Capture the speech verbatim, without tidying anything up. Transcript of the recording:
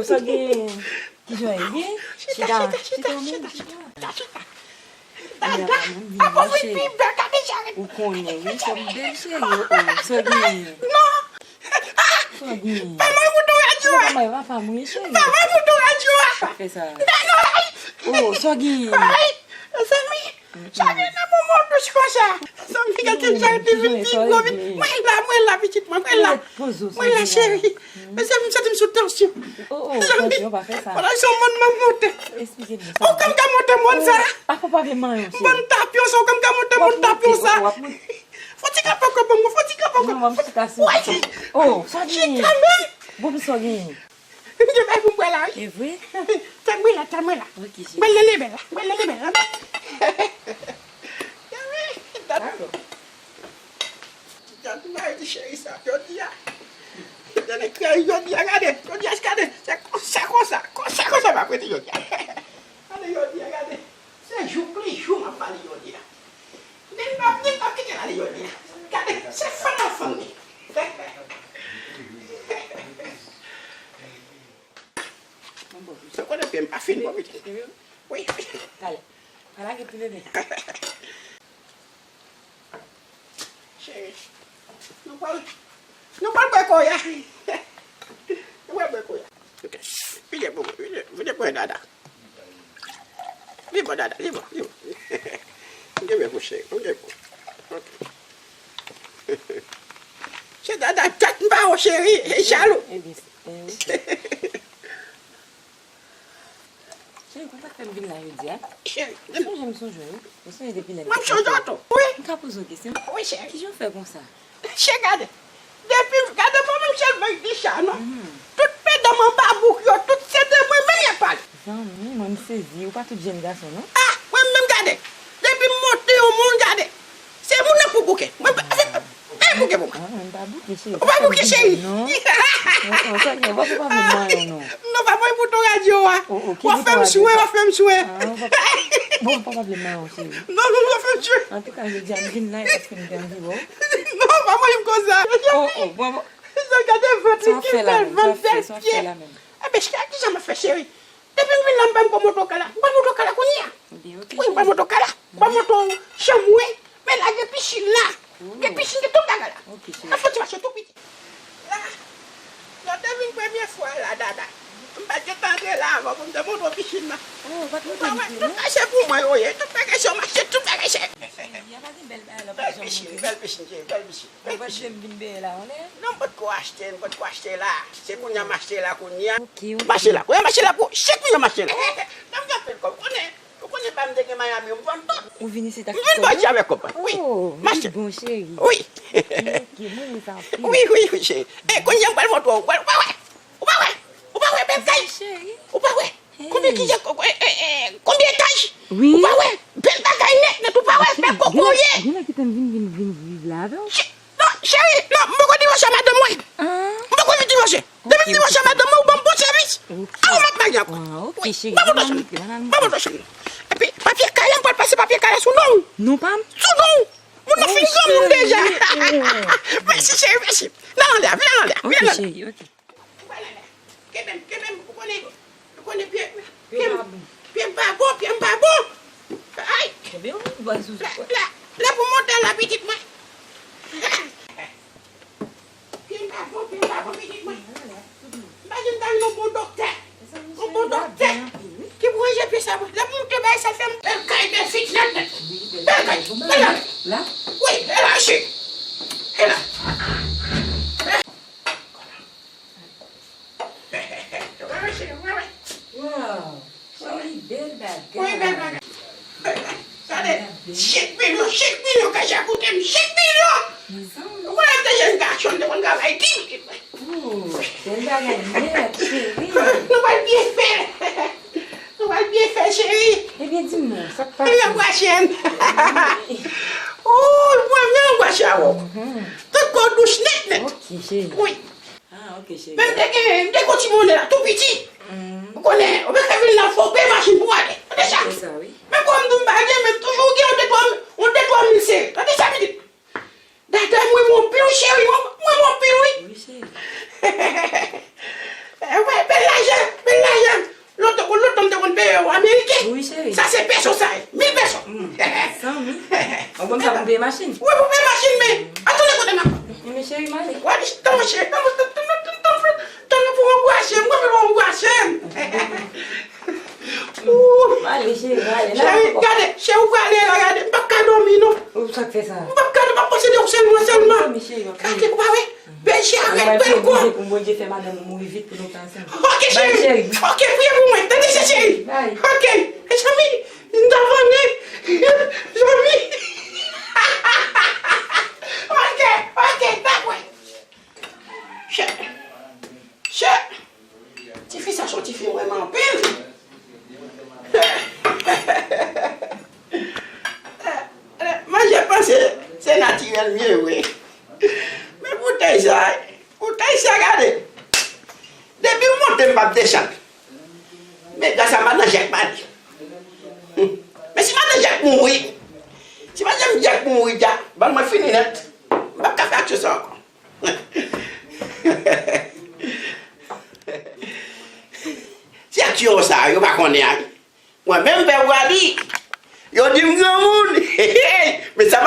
Sa gen? Kijan e ye? Chita, chita, chita, chita, chita, chita, chita. Dada, apa vin pi bèl, gade jan. Ou konnen, wi, kòm bèl cheri, o, o, sa gen? Non. Sa gen? Pa mwen pou tou radyo a. Pa mwen, pa mwen, cheri. Pa mwen pou tou radyo a. Pa fè sa. Non, non, ay. O, sa gen? Ay, mezanmi. Sa gen nan moman dous konsa. Sa m gen kèk jan te vin pi gwo vit. Mwen la, mwen la, pitit mwen, mwen la. Mwen la, cheri. Mezanmi, m santi m sou tansyon. Mezanmi, pandan se yon moun m ap monte. Ou konn ka monte moun sa? Bon tapyon sa, ou konn ka monte moun tapyon sa. Fò ti kanpe ankò ban mwen, fò ti kanpe ankò. Chita menm. Bon, sa gen? M gen bagay pou m pran la, wi. E vre? Tann mwen la, tann mwen la. Ok, cheri. Mwen lele bèl la, mwen lele bèl la. Dakò. Gad mari di cheri sa, jodi a. Gade krèy jodi a, gade. Jodi a, gade. Se konsa, konsa, konsa, konsa m ap rete jodi a. Gade jodi a, gade. Se jou pli jou m ap pale jodi a. Li p ap, li p ap kite l ale jodi a. Gade, se fann an fann li. Ou konnen pye m pa fin bon, pitit. Wi. Talè. Pa lage pye bebe. Cheri, nou pral, nou pral bwè koya. Nou pral bwè koya. Ok. Vide pou mwen, vide, vide pou mwen, dada. Li bon, dada, li bon, li bon. M gen mwen pou cheri, m gen pou. Ok. Se dada tèt m pa wè, cheri, e jalou. Ebyen, ok. Cheri, konn sa k fè m vin la jodi a? Cheri, ou sonje m sonje w, wi. Ou sonje depi lè m te... Mwen m sonje w tou. Wi. M ka poze w kesyon? Wi, cheri. Kijan w fè konsa? Cheri, gade. Depi, gade mwen menm sèlman ki di sa, non. Tout pedan m anba bouk yo, tout se de mwen menm y ap pale. Zanmi, mwen m sezi. Ou pa tout jèn gason, non. Ah, mwen menm gade. Depi m monte yon moun, gade. Se moun nan pou bouke. Mwen pa, se, pa bouke pou mwen. Ah, mwen pa bouke, cheri. Ou pa bouke, cheri? Non. Non, non, sa gen, w ap pa vle manyen, non. Non, pa mwen pou ton radyo a. W ap fè m swe, w ap fè m swe. Bon, pa pa vle manyen, cheri. Non, non, w ap fè m swe. Antouka, jodi a, m vin la, e paske m te anvi wè w. Non, pa mwen pou konsa. Oh, oh, bon, bon. Sa gade vant li, ki bèl vant, bèl pye. Enben, cheri, kijan m ap fè, cheri? Depi m vin la, m pa ko monte w kay la. M pral monte w kay la kounye a. Wi, m pral monte w kay la. M pral monte w chanm mwen. Men la gen pisin la. Gen pisin, gen tout bagay la. N ap fè ti mache tou piti. La, lè w te vin premye fwa la, dada, m pa t gentan antre la avan pou m te montre w pisin nan. Ou pa wè, tout bagay se pou mwen yo ye. Tout bagay se yon mache, tout bagay se... Bèl pisin, bèl pisin, cheri, bèl pisin. Ou pa t vle m vin benyen la, anlè? Non, m potko achte, m potko achte la. Se kounye a m achte la, kounye a. Ok, ok. M achte la, kounye a m achte la pou, se kounye a m achte la. Nan m gen anpil kòb, ou konnen, ou konnen pa m te gen Miami, m vann tout. Ou vin isit ak kòb? M vin pati avèk kòb mwen, wi. M achte. Oh, li bon, cheri. Wi. Ok, mwen renmen sa anpil. Wi, wi, wi, cheri. E, kounye a m pral montre w, ou pa wè, ou pa wè, ou pa wè bèl kay. Cheri. Ou pa wè? Konbyen ki, e, e, e, konbyen etaj? Wi. Ou pa wè? Bèl bagay nèt, nèt, ou pa wè? Bèl kokoye. Gen lè kite m vin, vin, vin viv la avè w. Non, cheri, non, m poko divòse a madanm mwen. M poko vin divòse. Depi m divòse a madanm mwen, ou ban m bon sèvis. A, ou m ap marye ankò. Wi, ban m oto sou nou. Ban m oto sou nou. Epi, papye kay la, m pral pase papye kay la sou non w. Non pa m? Sou non w. Moun nan fin granmoun deja. Mèsi, cheri, mèsi. Nan anlè a, vin nan anlè a, vin nan anlè a. Ok, cheri, ok. Ou pa la la. Kenbe m, kenbe m, ou konnen, ou konnen pye, pye m, pye m pa bon, pye m pa bon. Ay! Kenbe yon bwa sou... La, la, la pou monte la, pitit mwen. Pye m pa bon, pye m pa bon, pitit mwen. M pa janm ta vin yon bon doktè. Yon bon doktè ki pou ranje pye sa mwen. Lè pou monte bay sa fè m bèl kay, bèl fitness. Bèl kay, bèl kay. La? Wi, e la, cheri. E la. Waw, cheri, waw. Cheri, bèl bagay. Wi, bèl bagay. Gade, senk milyon, senk milyon, ka ja koute m, senk milyon. Ou konnen te jèn gason, te konn travay di. Oh, bèl bagay nèt, cheri. Nou pral byen fè. Nou pral byen fè, cheri. Ebyen, di m non, sa k pase? Ebyen, pwochèn. Oh, mwen menm, mwen pral chè avè w. Tout kò dous nèt, nèt. Ok, cheri. Wi. Ah, ok, cheri. Men m te gen, m te gen yon ti monnen la, tou piti. Ou konnen, ou pa ka vin la, fò w peye machin pou w ale. Ou te sa? Men kòm m di w m pa gen, men m toujou gen yon de twa, yon de twa mil sere. Ou te sa, pitit? Dada, mwen renmen w anpil, wi, cheri, mwen, mwen renmen w anpil, wi. Wi, cheri. Wè, bèl lajan. Ou konn sa pou peye machin? Wi, pou peye machin, men. Atande kote n ap. Men cheri, m ale. Wadi, tann cheri, tann, tann, tann, tann, tann, tann pou anbrase m, mwen pou anbrase m. Ooh. M ale, cheri, m ale. Cheri, gade, cheri, ou prale la, gade, m p ap ka dòmi, non. Ou sa k fè sa? M p ap ka, m ap panse de ou sèlman, sèlman. Dòmi, cheri, m ap dòmi. Gade, ou pa wè? Bèl cheri, bèl kò. Pou Bondye fè madanm ou mouri vit pou nou ta ansanm. Ok, cheri. Ok, priye pou mwen. Tande sa, cheri. Ok, mezanmi, m ta vann. Mezanmi. Ok, ok, dakò. Chè. Chè. Tifi sa se yon tifi m renmen anpil. Mwen je panse se natirèl m ye vre. Men boutèy sa, boutèy sa gade. Depi m monte m p ap desann. Men gras a madan Jèk m ale. Men si madan Jèk mouri, si madan Jèk mouri dja, bal mwen fini nèt. M p ap ka fè aksyon sa ankò. Se aksyon sa yo pa konnen a. Mwen menm pè Wadi, yo di m granmoun. Men sa